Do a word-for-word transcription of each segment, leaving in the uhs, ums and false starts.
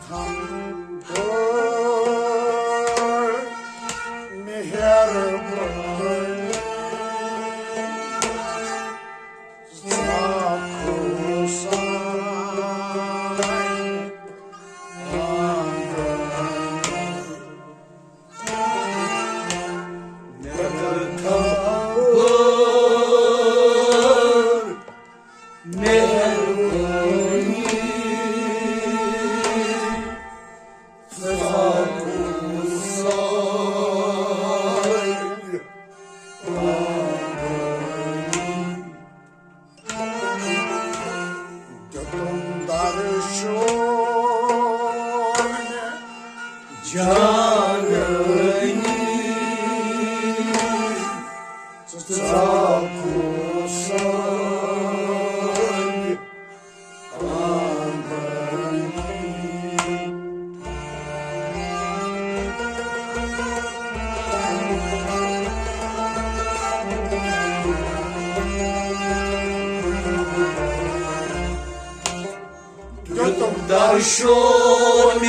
تھم بٔڑ مہربٲنی، ژٕ آکھ سانہِ آنگنہٕ۔ مےٚ کٔر تھم بٔڑ مہربٲنی، ژٕ آکھ سانہِ آنگنہٕ۔ دِتُم درشُن جانٲنی، ژٕ ژاکھ سانہِ آنگنہٕ۔ دِتُم درشُن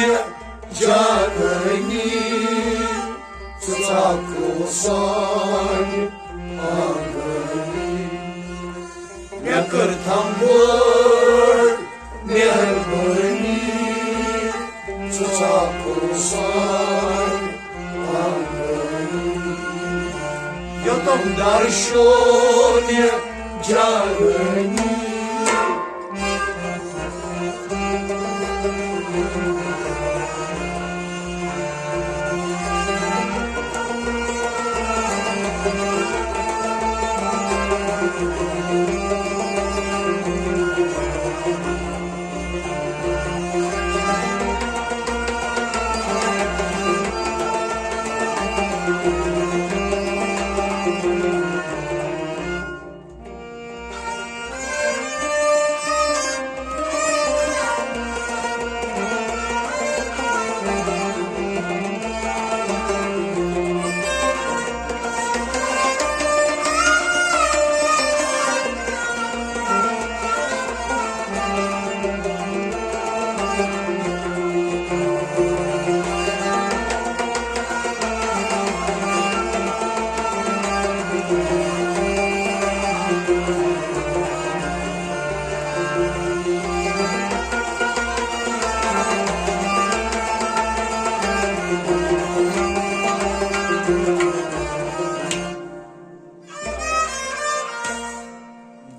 جانٲنی، ژٕ ژاکھ سانہِ آنگنہٕ۔ مےٚ کٔر تھم بٔڑ مہربٲنی، ژٕ ژاکھ سانہِ آنگنہٕ۔ یوٚتم درشُن جانٲنی۔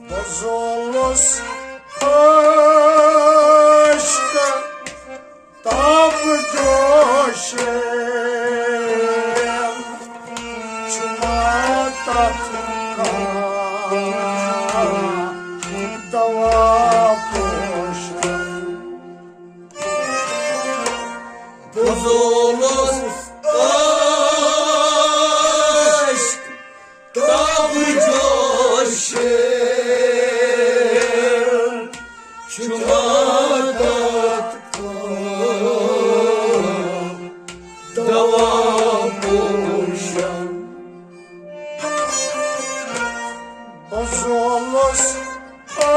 بہٕ زولُس عٲشقہٕ تاب جوشے، چھُنا تَتھ کانٛہہ دوا پوشے۔ بہٕ زولُس عٲشقہٕ تاب جوشے، چھُنا تَتھ کانٛہہ دوا پوشے۔ بہٕ زولُس عٲشقہٕ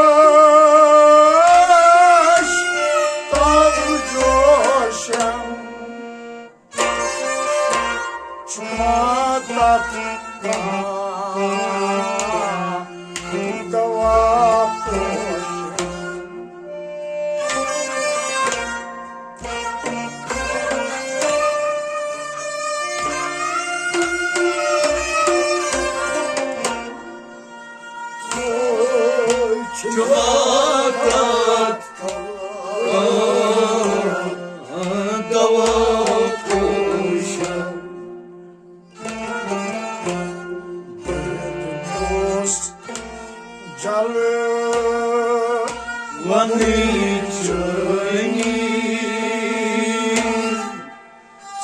تاب جوشے، چھُنا تَتھ کانٛہہ دوا پوشے۔ چھُنا تَتھ کانٛہہ دوا پوشے۔ دوست جلہٕ ونٕچ چٲنی،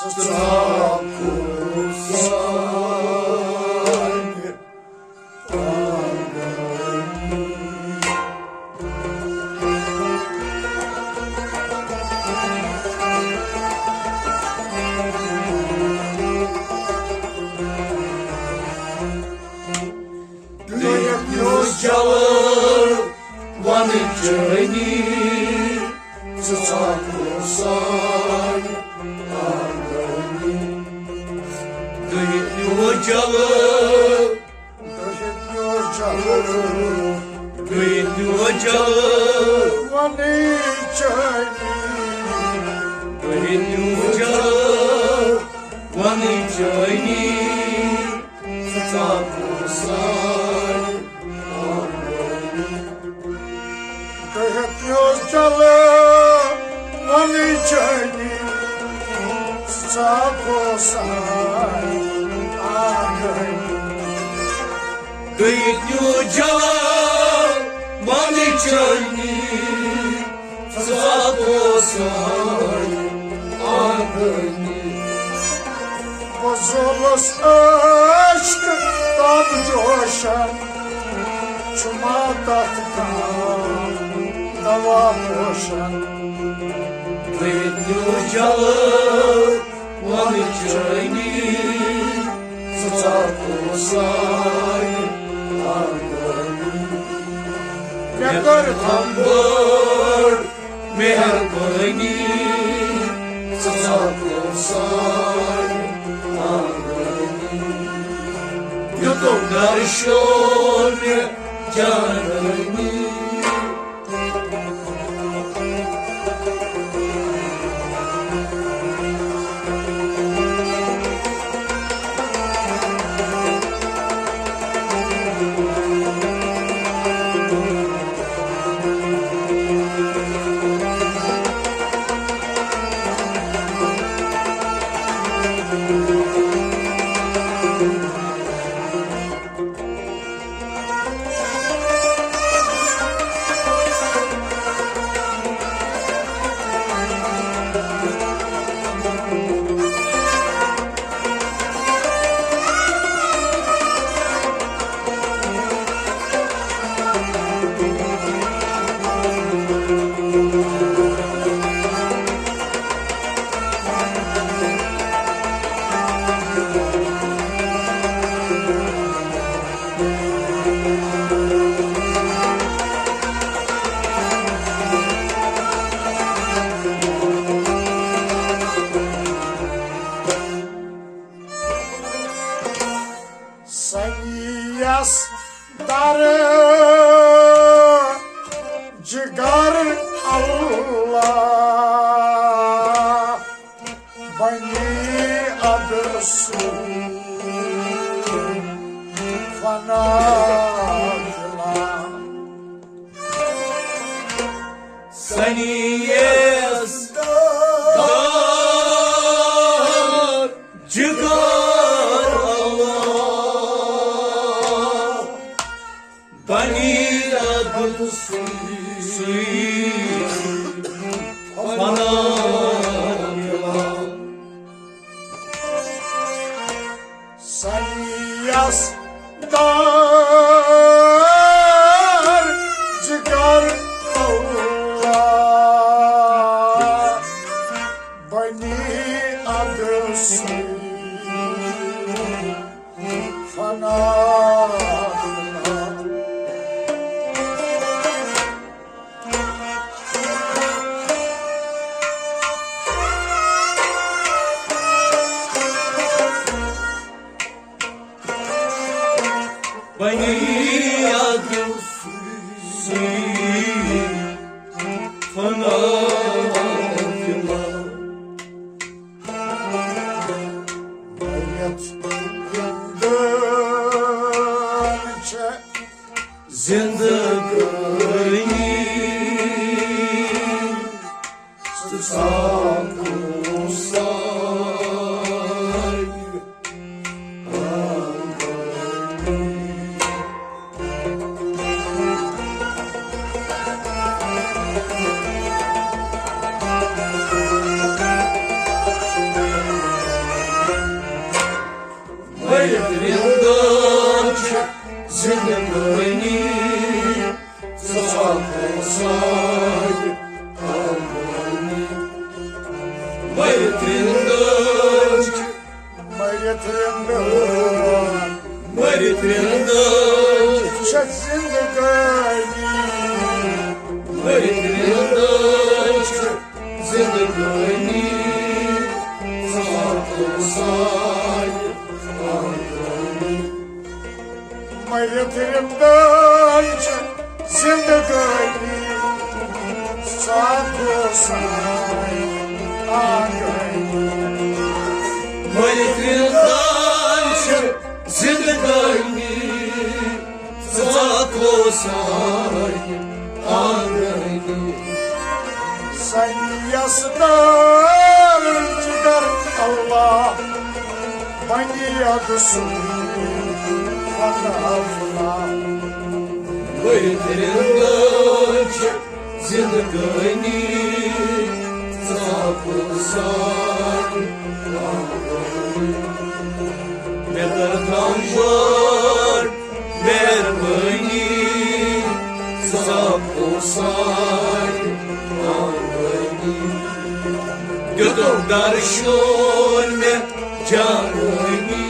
ژٕ ژاکھ سانہِ آنگنہٕ۔ دُنیاہُک یُس جلہٕ ونٕچ چٲنی، ژٕ ژاکھ سان آنگنی۔ دٔہِتھ نیوٗ جلہٕ، دٔہِتھ نیوٗ جلہٕ، دٔہِتھ نیوٗ جلہٕ، وَنٕے چٲنی۔ دٔہِتھ نیوٗ جلہٕ، وَنٕے چٲنی۔ ژٕ ژاو سانہِ آنگنی۔ دٔہِتھ نیوٗ جلہٕ، وَنٕے چٲنی۔ ژٕ ژاو سانہِ آنگنی۔ دٔہِتھ نیوٗ جلہٕ، وَنٕے چٲنی۔ ژٕ ژاو سانہِ آنگنی۔ بہٕ زولُس عشق تاب جوشن، چھُ ما تتھ کانٛہہ دوا پوشن؟ دٔہِتھ نیوٗ جلہٕ، وَنٕے چٲنی۔ ژٕ ژاو سانہِ آنگنی۔ مےٚ کٔر ہم بٔڑ مہربٲنی، ژٕ ژاو سانہِ آنگنی۔ دیُتُم درشو مےٚ جانٲنی۔ سنیس در جگر اللہ، بنی عبد سوی فنا دلا۔ سنیس دار جگر اللہ، بنی عبد سوی فنا دلا۔ سنیس دار جگر اللہ، بنی عبد سوی فنا دلا۔ بنی عبد سوی فنا دلا۔ مٔرِتھ زِنٛدٕ چھےٚ زِنٛدگٲنی، ژٕ ژاو کُنُے سانہِ آنگنی۔ مٔرِتھ رِنٛدان چھِ زِنٛدگٲنی، ژٕ ژاو سانہِ آنگنی۔ مٔرِتھ رِنٛدان چھِ، مٔرِتھ رِنٛدان، مٔرِتھ رِنٛدان چھِ زِنٛدگٲنی۔ مٔرِتھ رِنٛدان چھِ زِنٛدٕ مٔرِتھ رِندَن چھِ زندگٲنی، سۄ گوٚو سانہِ آنگٲنی۔ مٔرِتھ رِندَن چھِ زندگٲنی، سۄ گوٚو سانہِ آنگٲنی۔ سنی یس دار جگر اللہ، بنی ادسوی فضل اللہ۔ ؤرۍ ترٛٮ۪ن دۄہن چھِ زندگٲنی، ژاپہٕ سان۔ مےٚ کر کم بٔڑ مہربٲنی، ژاپہٕ سان۔ دیُتُکھ درشُن مےٚ جوٲنی۔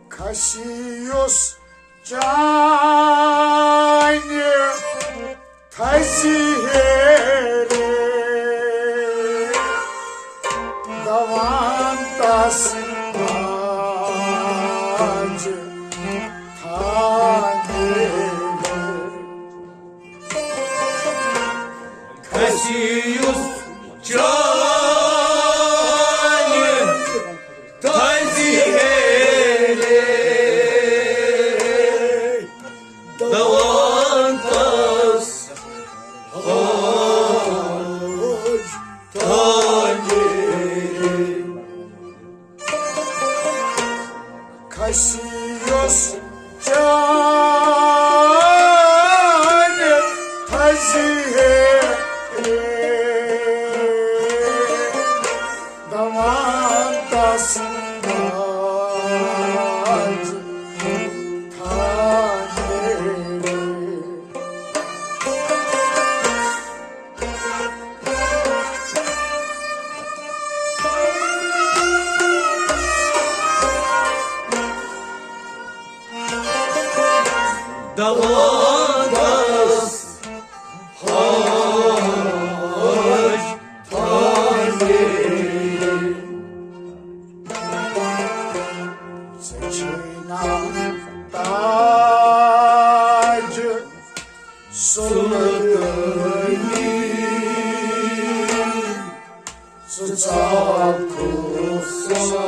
کھسی یُس چانہِ تھزِ ہیرِ، دوان تس ماجہِ تھانہِ۔ کھسی یُس چانہِ تھزِ ہیرِ، دوان تس حاج تھانہِ۔ کھسی یُس چانہِ تھزِ ہیرِ، دوان تس ماجہِ تھانہِ۔ دوان تس حاج تھانہِ۔ ژےٚ چھے ناو تاج سلطٲنی، ژٕ ژاو کھوژان۔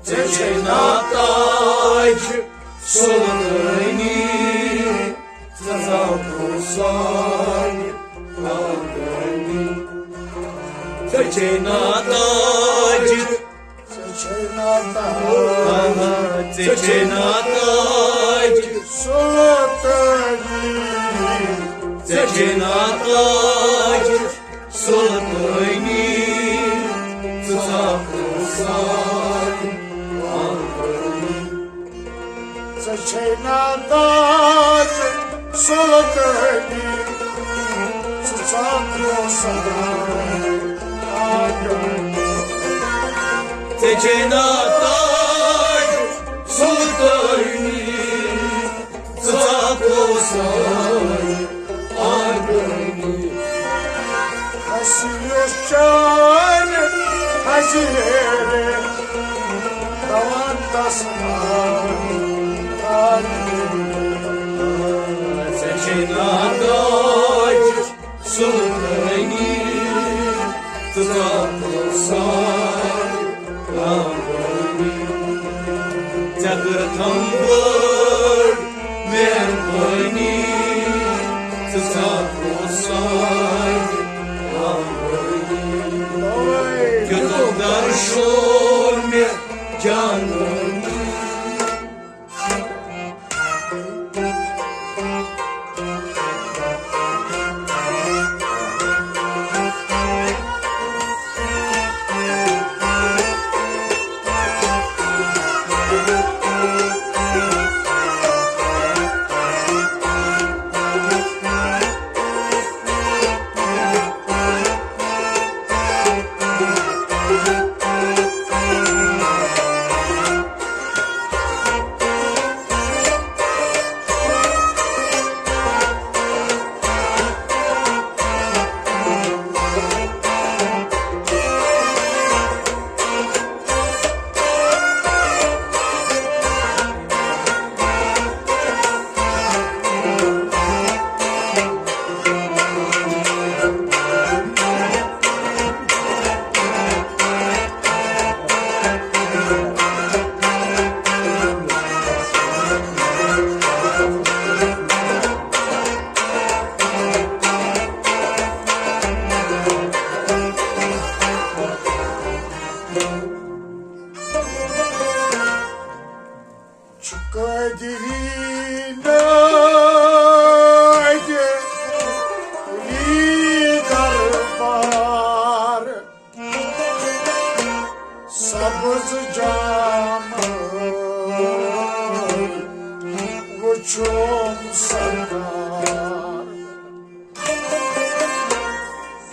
ژےٚ چھے ناو تاج سلطٲنی، ژٕ ژاو کھوژان۔ ژےٚ چھے ناو تاج، ژےٚ چھے ناو تاج، ژےٚ چھے ناو تاج سلطٲنی، ژےٚ چھے ناو تاج سلطٲنی، ژٕ ژاو کھوژان۔ ژےٚ چھے ناو تاج سلطٲنی، ژٕ ژاو کھوژان۔ چینا تاج سلطانی، ژٕ ژاپو سانہِ آنگنی۔ اَسہِ یُس چانہِ حضیرِ دوان تس آنگنی۔ ژےٚ چینا تاج سلطانی، ژٕ ژاپو سانہِ آنگنی۔ ژےٚ کٔرتھم بٔڑ مہربٲنی، ژٕ ژاپو سانہِ آنگنی۔ کیُتھ درشوٗر مےٚ جانٲنی۔ چھ قادری نادری دربار، سبز جام وچھوم سرکار۔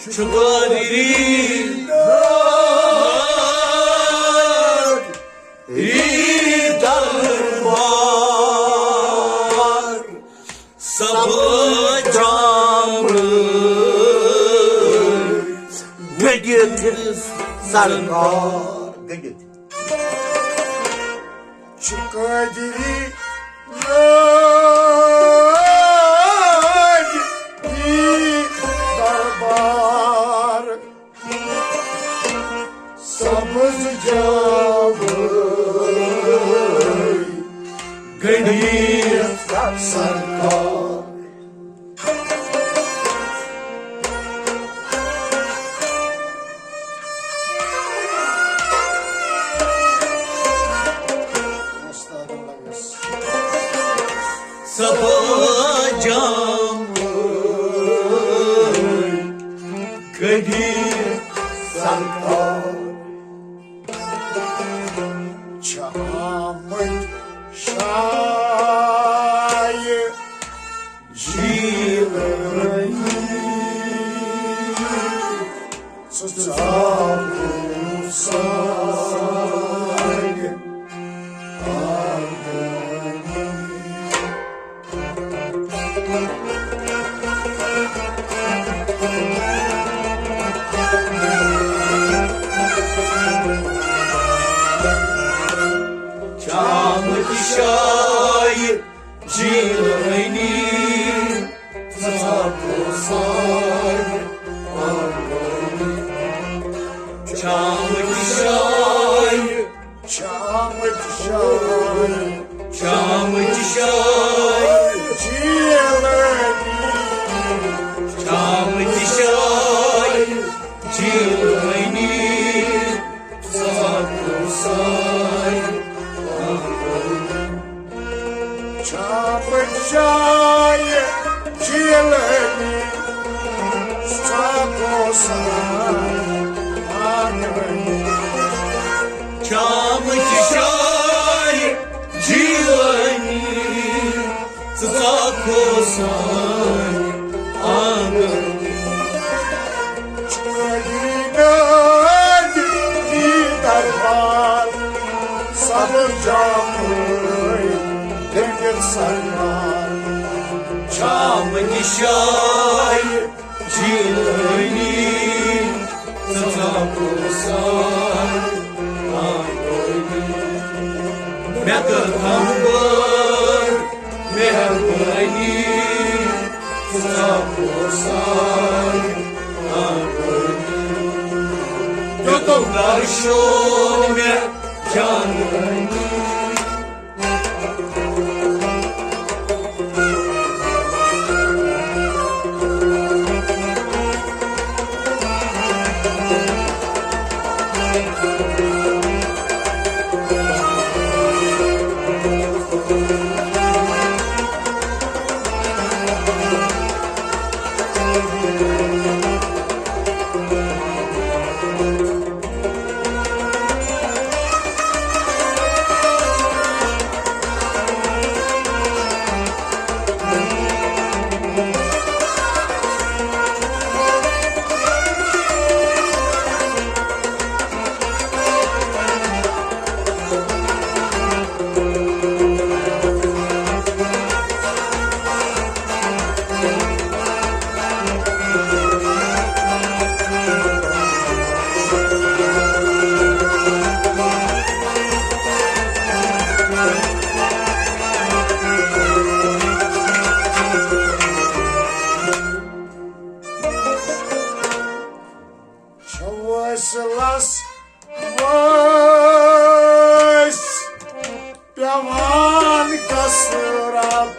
چھ قادری نادری دربار، سبز جام گٔنڈِتھ سرکار، گٔنڈِتھ۔ چھ قادری نادری دربار، سبز جام گٔنڈِتھ سرکار۔ سبز جام گٔنڈِتھ سرکار۔ چھ آمٕتۍ شایہِ جیٖلٲنی، ژٕ ژاو سانہِ آنگنی۔ چھ آمٕتۍ شایہِ جیٖلٲنی، ژٕ ژاپو سانہِ آنگنی۔ چھ آمٕتۍ شایہِ، چھ آمٕتۍ شایہِ، چھ آمٕتۍ شایہِ جیٖلٲنی، چھ آمٕتۍ شایہِ جیٖلٲنی، ژٕ ژاپو سانہِ آنگنی۔ چھ آمٕتۍ شایہِ جیٖلٲنی، ژٕ ژاپو سانہِ آنگنی۔ چھ آمٕتۍ شایہِ جیٖلٲنی، ژٕ ژاپو سانہِ آنگنی۔ چھ قادری نادری دربار، نشایہِ جیلانی، ژٕ ژاپو سان آنگٲنی۔ مےٚ کٔر تھمبر مہربٲنی، ژٕ ژاپو سان آنگٲنی۔ دیُتُم درشو مےٚ جانٲنی۔ چھوس لس وٲسۍ پٮ۪وان کثرت،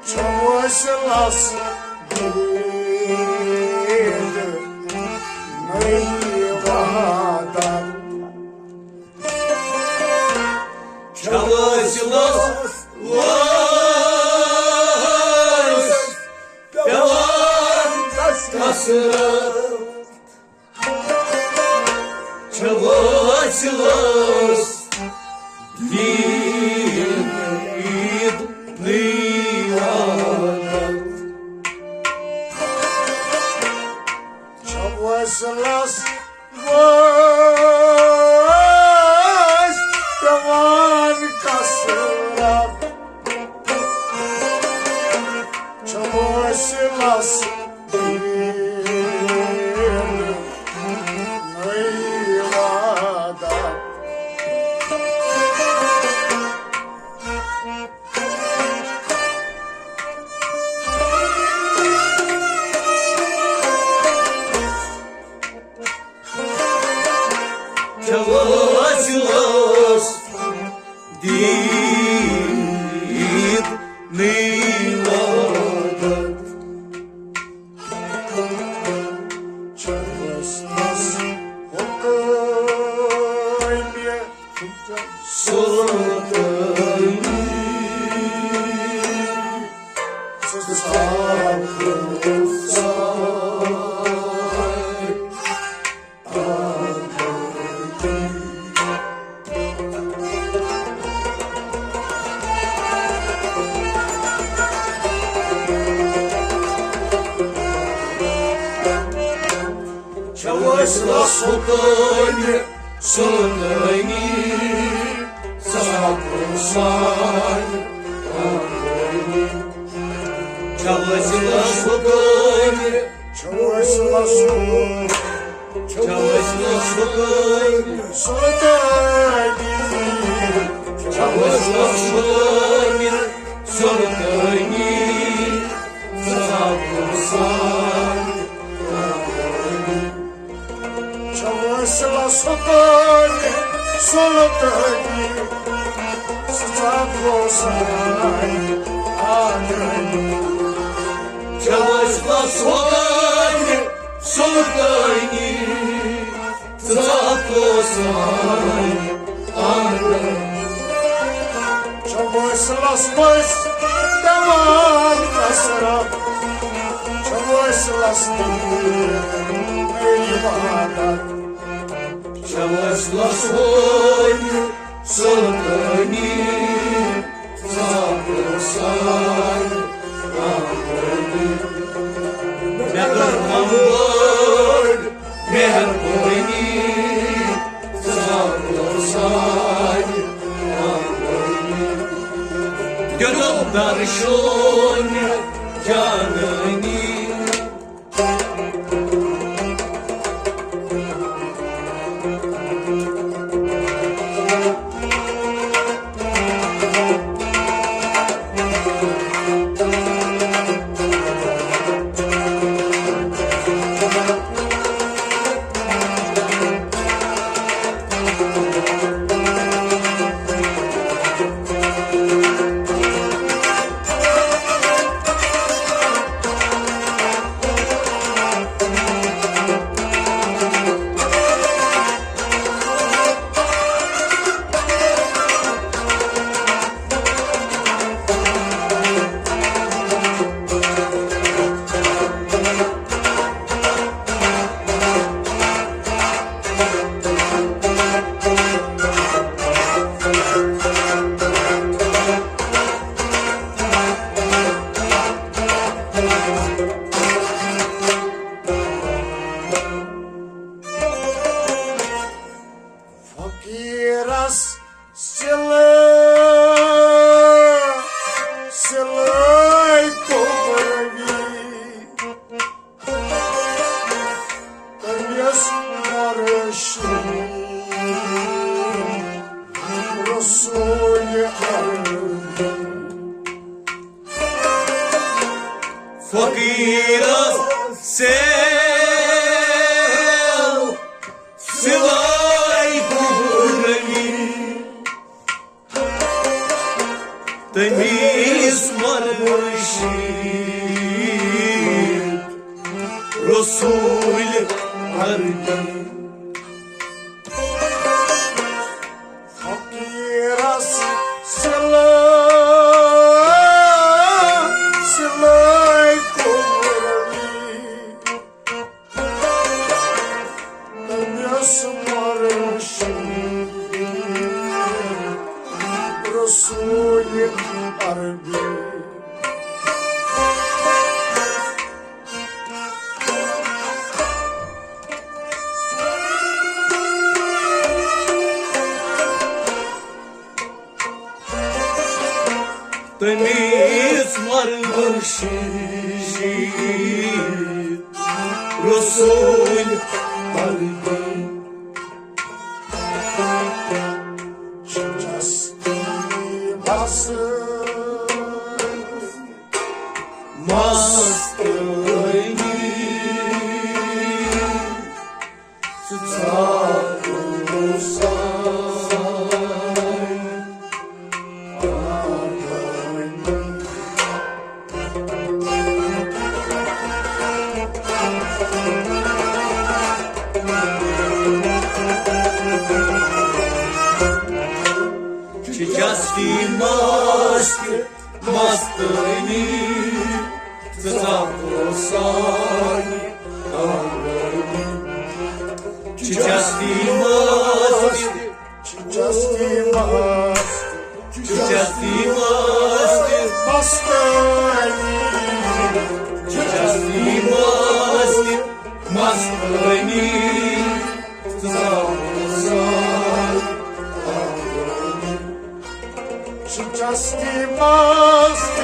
چھوس لس دِلہِ نٔے وحدت۔ چھوس لس وٲسۍ پٮ۪وان کثرت، چھےٚ وٲسۍ لَس دِنۍ عیٖد نٔے عادت۔ چھےٚ وٲسۍ لَس وٲسۍ پٮ۪وان کثرت، چھےٚ وٲسۍ لَس دِنۍ نٔے عادت۔ چھےٚ وٲسۍ لَس دِنۍ عیٖد نٔے عادت۔ چھےٚ وٲسۍ لَس حُکٲمہِ سُلطٲنی، ژٕ ژاو ساے۔ چھےٚ وٲسۍ لَس حُکٲمہِ سُلطٲنی، ژٕ ژاو ساے۔ چھےٚ وٲسۍ لَس حُکٲمہِ، چھےٚ وٲسۍ لَس حُکٲمہِ، چھےٚ وٲسۍ لَس حُکٲمہِ سُلطٲنی، چھےٚ وٲسۍ لَس حُکٲمہِ سُلطٲنی، ژٕ ژاو ساے۔ چھےٚ وٲسۍ لَس حُکٲمہِ سُلطٲنی، ژٕ ژاو ساے آنگنہِ۔ چھےٚ وٲسۍ لَس حُکٲمہِ سُلطٲنی، ژٕ ژاو ساے آنگنہِ۔ چھےٚ وٲسۍ لَس وٲسۍ پٮ۪وان کثرت، چھےٚ وٲسۍ لَس دِنۍ عبادت۔ چھےٚ وٲسۍ لَس حُکٲمہِ سُلطٲنی، ژٕ ژاو ساے آنگنہِ۔ مےٚ کٔر تِم بٔڑ مہربٲنی، ژٕ ژاو ساے آنگنہِ۔ دیُتُم درشون جانانی۔ فقیرس سلٲے، سلٲے کُمروی، تٔمِس مرشد رسول عربی۔ فقیرس سیل سلٲے کُمروی، تٔمِس مرشد رسول عربی۔ فقیرس سلٲے، سلٲے کُمروی، تٔمِس مرشد رسول عربی۔ تٔمِس مرشد رسول عربی۔ چستی مس، مستٲنی، ژٕ ژاو سان۔ چستی مست مستٲنی، ژٕ ژاو سانہِ آنگنہٕ۔ چستی مست، چستی مست، چستی مست مستٲنی، چستی مست مستٲنی، ژٕ ژاو سانہِ آنگنہٕ۔ چستی مست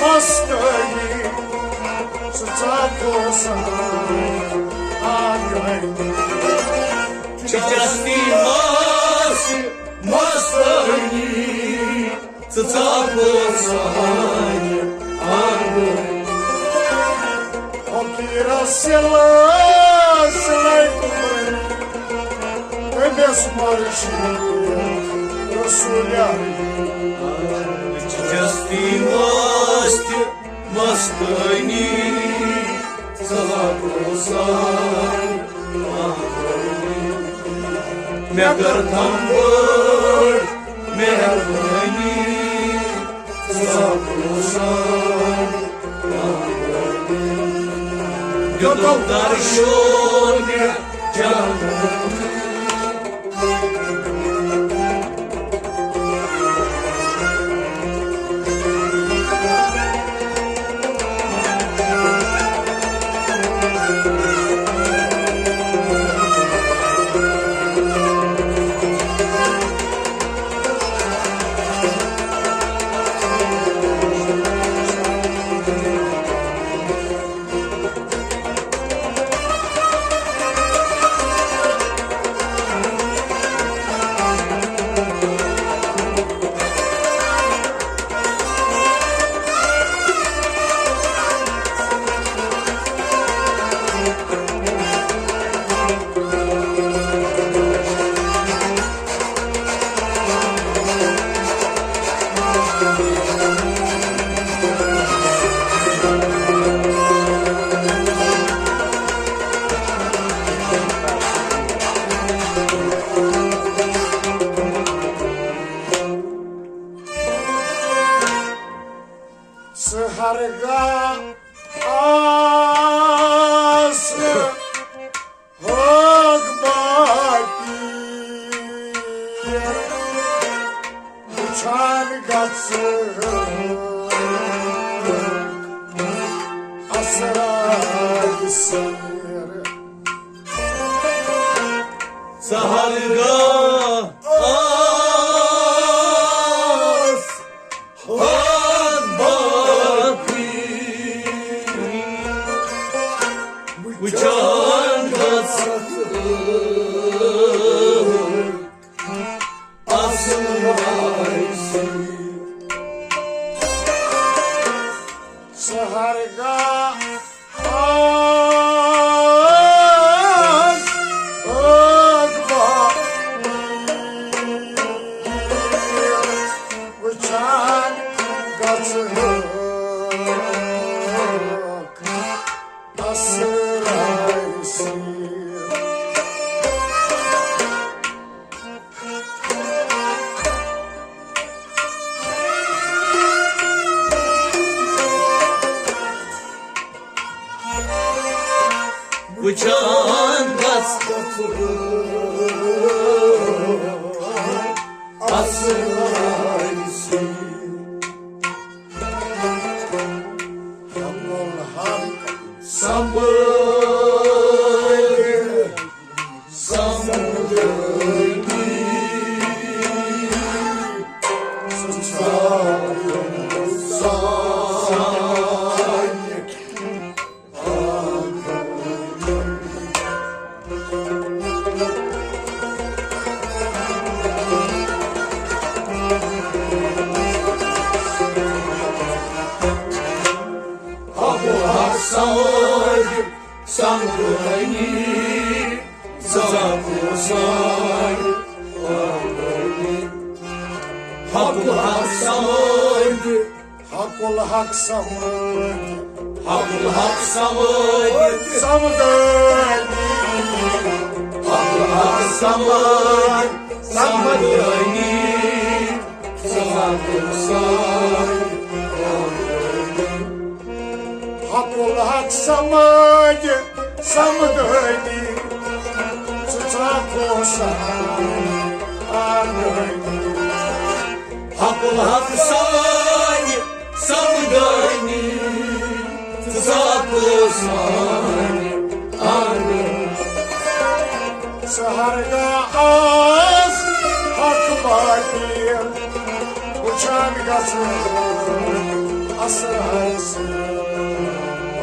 مستٲنی، ژٕ ژاو سانہِ آنگنہٕ۔ چستی مست مستٲنی، ژٕ ژاو سانہِ آنگنہٕ۔ فقیرس سلٲے، سلٲے کُمروی، تٔمِس مرشد رسول عربی۔ چستی مست مستٲنی، ژٕ ژاو سانہِ آنگنہٕ۔ مےٚ کر تم بٔڑ مہربٲنی، ژٕ ژاو سانہِ آنگنہٕ۔ دیُتُکھ درشون مےٚ جانہٕ۔ گژھٕ اثرار سیر۔ سہرگاہ آس حق باقی، وٕچھان گژھٕ اصل وارثی۔ سہرگاہ آس حق باقی، وٕچھان گژھٕ اصل وارثی۔ وٕچھان گژھٕ اصل وارثی۔ حق الحق سنبھٲلِتھ سمجھٲنی سانہِ حق الحق سمجھ سمجھٲنی زانو سانہِ آنگٲنی۔ حق الحق سمجھ، حق الحق سمجھ، حق الحق سمجھ سمجھٲنی۔ حق الحق سمجھ سمجھٲنی۔ حق الحق سمجھ سمجھٲنی، ژٕ ژاکو سان آنگٲنی۔ حق الحق سمجھ سمجھٲنی، ژٕ ژاکو سان آنگٲنی۔ سہرگاہ آس حق باقی، وٕچھان گژھٕ اصل حرص۔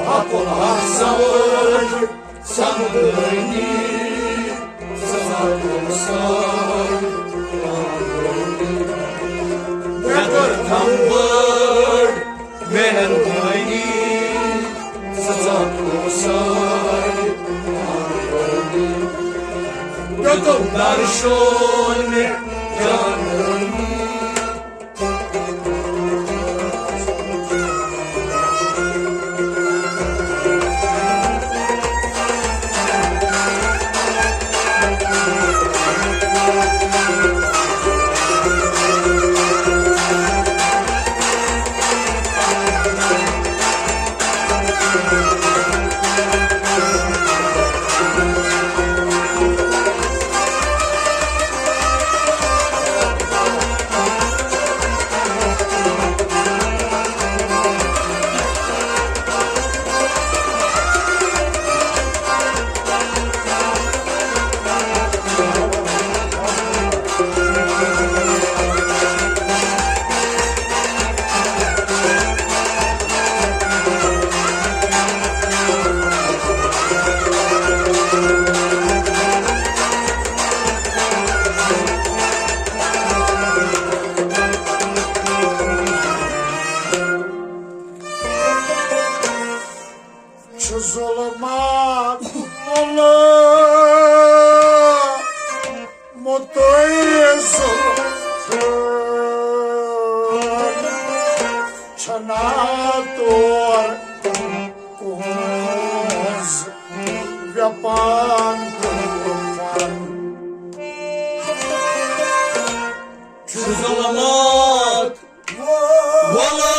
حق الحق سمجھ سمجھٲنی، سزا سان۔ مےٚ کٔر تھم بٔڑ مہربٲنی، ژٕ ژاکھ سانہِ آنگٲنی۔ دیُتُم درشون مےٚ جانٲنی۔ چھُ ظُلمات مُلٲمُتُے ظُلم، چھَنا تور کُہُنٛز وٮ۪پان طوٗفان۔ چھُ ظُلمات ولا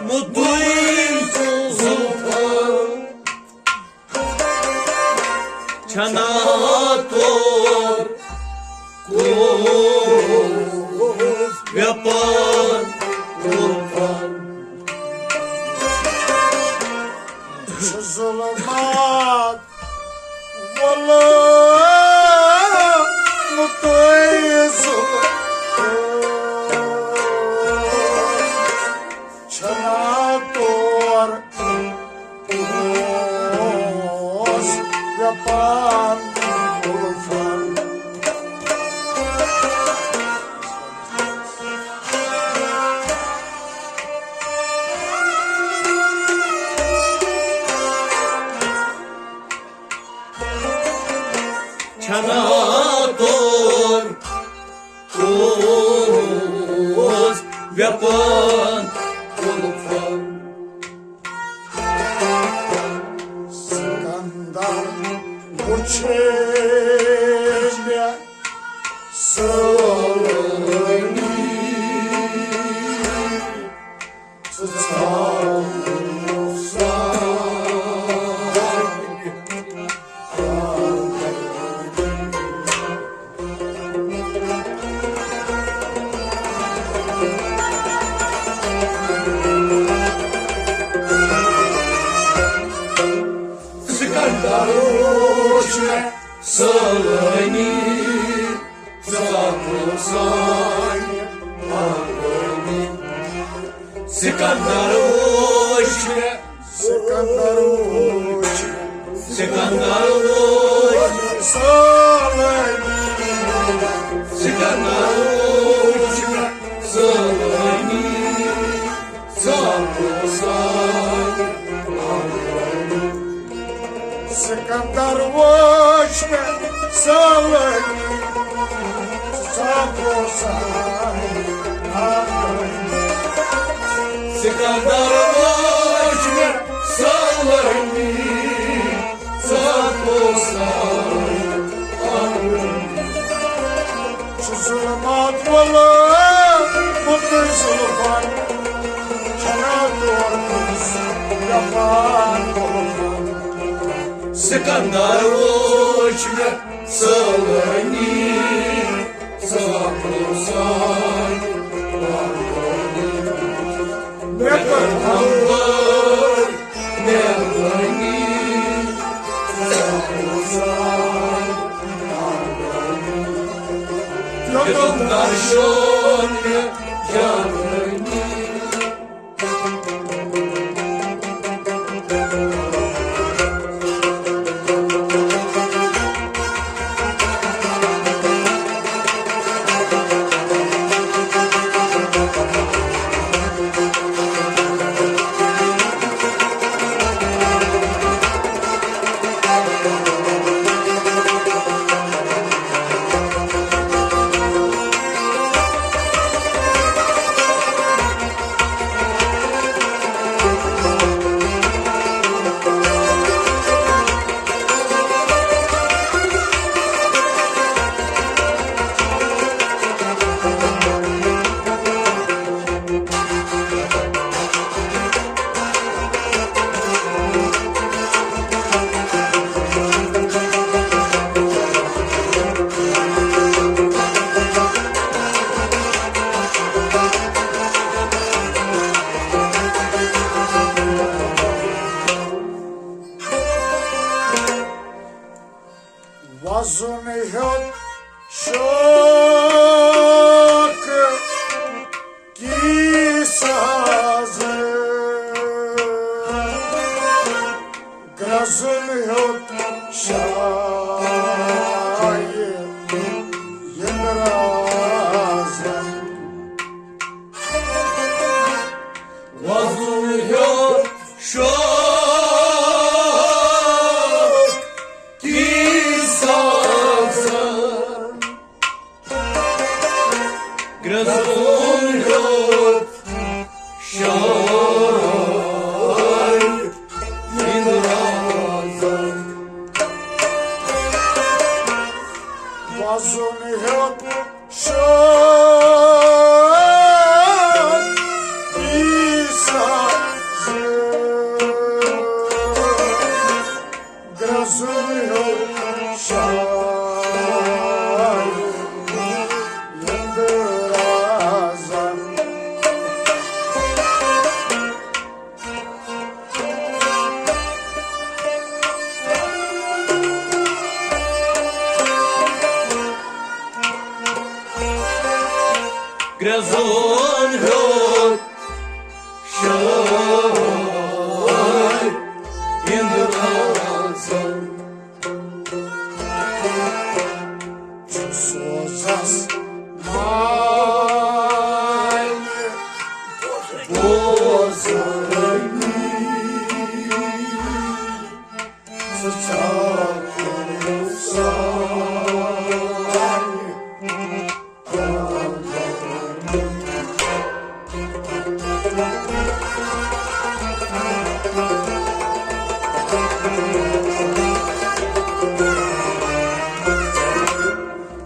مُدعِم سُلطان، چھَنا تور کُہُنٛز ویپان اُلفان۔ چھُ ظُلمات وولمُت ظُلم۔ چھنا تور اوس ویپان اُلفان۔ چھنا تور اوس ویپان اُلفان۔ سکندر وُچھے مےٚ سٲلٲنی۔ ژٕ ژھاو سارے۔ سکندر وُچھ مےٚ سٲلٲنی، ژٕ ژاو سارے۔ سکندر وُچھ مےٚ، سکندر وُچھ مےٚ، سکندر وُچھ مےٚ سٲلٲنی۔ سکندر وُچھ مےٚ سٲلٲنی۔ سکندر وُچھ مےٚ سٲلٲنی، سکندر وُچھ مےٚ سٲلٲنی۔ سکندر وُچھ مےٚ سٲلٲنی، سکندر وُچھ مےٚ سٲلٲنی۔ چھُ ظُلمات وولمُت ظُلفان، چھنا تور ویپان اُلفان۔ سکندر وُچھ مےٚ سٲلٲنی، سکندر وُچھ مےٚ۔ مےٚ کٔر ہمدرد مہربٲنی، ژٕ ژاو سارے۔ دیُتُم درشن مےٚ جانٲنی۔ وزُن ہیوٚت شوق کی ساز، گرٛزُن ہیوٚت شاے یِنٛدرازن۔ وزُن ہیوٚت شوق کی سازن، گرٛزُن ہیوٚت شاے یِنٛدرازن۔ وزُن ہیوٚت شوق کی سازن، گرٛزُن ہیوٚت شاے یِنٛدرازن۔ کرٛزون ہیوٚت شٲعر اِنٛدرازن۔ چھُ سوزس مالہِ بوزٲنی۔ ژٕ ژاو سانہِ۔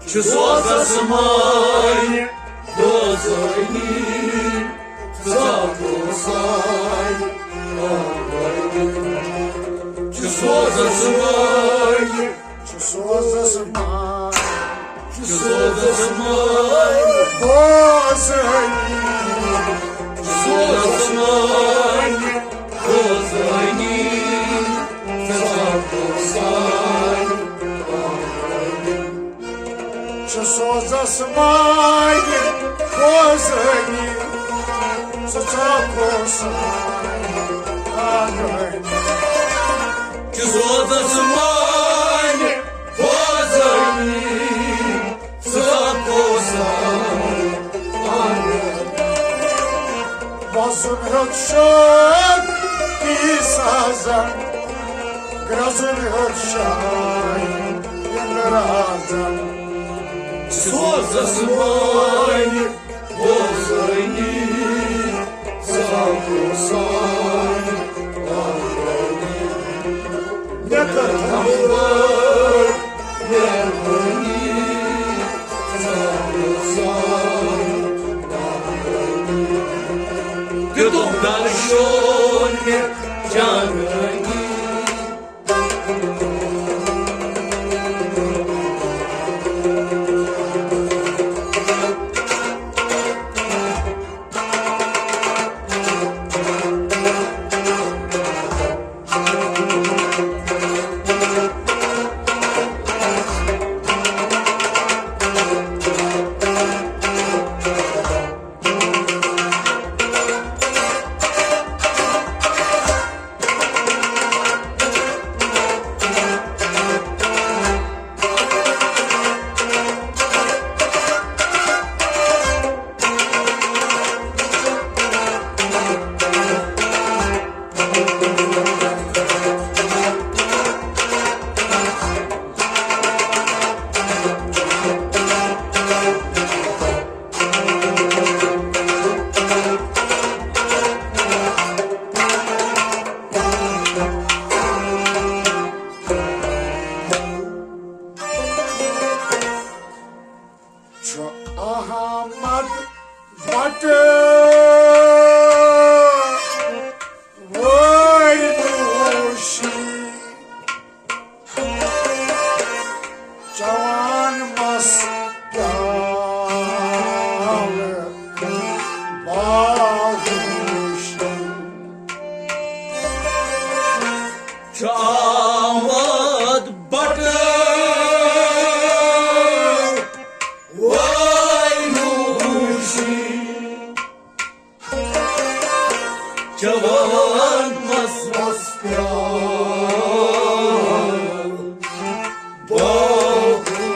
چھُ سوزس مالہِ بوزٲنی۔ ژاو سانہِ آنگنہِ۔ چھُ سوزس مالہِ، چھُ سوزس مالہِ، چھُ سوزس مالہِ بوزٲنی۔ چھُ سوزس مالہِ بوزٲنی۔ ژاو سانہِ آنگنہِ۔ چھُ سوزس مالہِ بوزٲنی۔ ژٕ ژاو سانہِ آنگنہِ۔ چھُ سوزس مالہِ بوزٲنی۔ ژٕ ژاو سانہِ آنگنہِ۔ وۄزُم ہیوٚت شوقی سازن، گرٛزُم ہیوٚت شاعر اِنٛدرازن۔ سوزس مالہِ بوزٲنی، ژاو سانہِ آنگنہِ۔ مےٚ کٔر تمبٕر مہربٲنی، ژاو سانہِ آنگنہِ۔ دیُتُم درشون مےٚ جانٲنی۔ چھُ احمد بٹہٕ وٲرۍ نوشی، چٮ۪وان مس پیالہٕ باہوشی۔ چھُ آمد بٹہٕ وٲرۍ نوشی، چٮ۪وان مس مس پیالہٕ باہوشی۔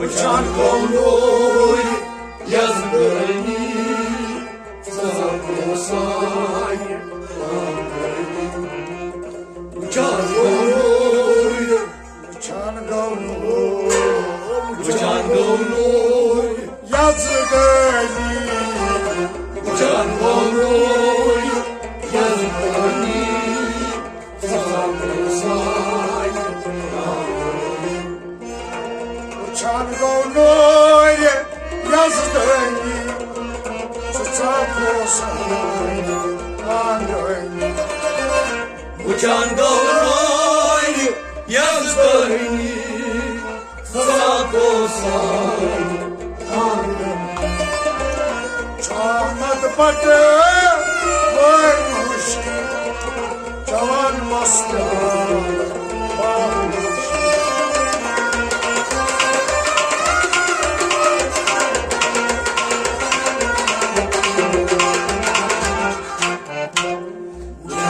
وٕچھان گوٚو نوٗر یزدٲنی، سزا گوٚو سانہِ آنگٲنی۔ وٕچھان گوٚو نوٗر، وٕچھان گوٚو نوٗر، وٕچھان گوٚو نوٗر یزدٲنی۔ وٕچھان گوٚو نوٗر یزدٲنی، سزا گوٚو سانہِ آنگٲنی۔ وٕچھان گوٚو نوٗرِ یزدٲنی، سزا گوٚو سانہِ آنگٲنی۔ وٕچھان گوٚو نوٗرِ یزدٲنی، سزا گوٚو سانہِ آنگٲنی۔ چھُ آمد پتہٕ وٲرۍ مُشکِل، جوان مستان باہوش۔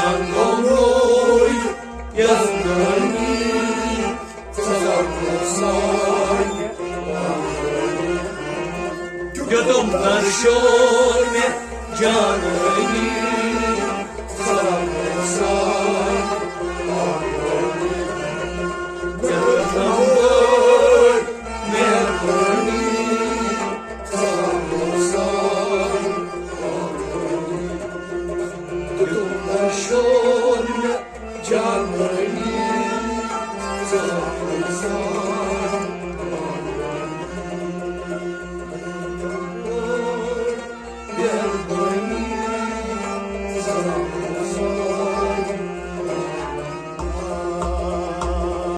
رنگو روی یزدانی، سزا گوٚو سانہِ۔ دیُتم درشور مےٚ جانٲنی، سزا گوٚو سانہِ۔ مےٚ رٔٹ نمبر مہربٲنی، سزا گوٚو سانہِ۔ دیُتم درشور مےٚ جانٲنی، سزا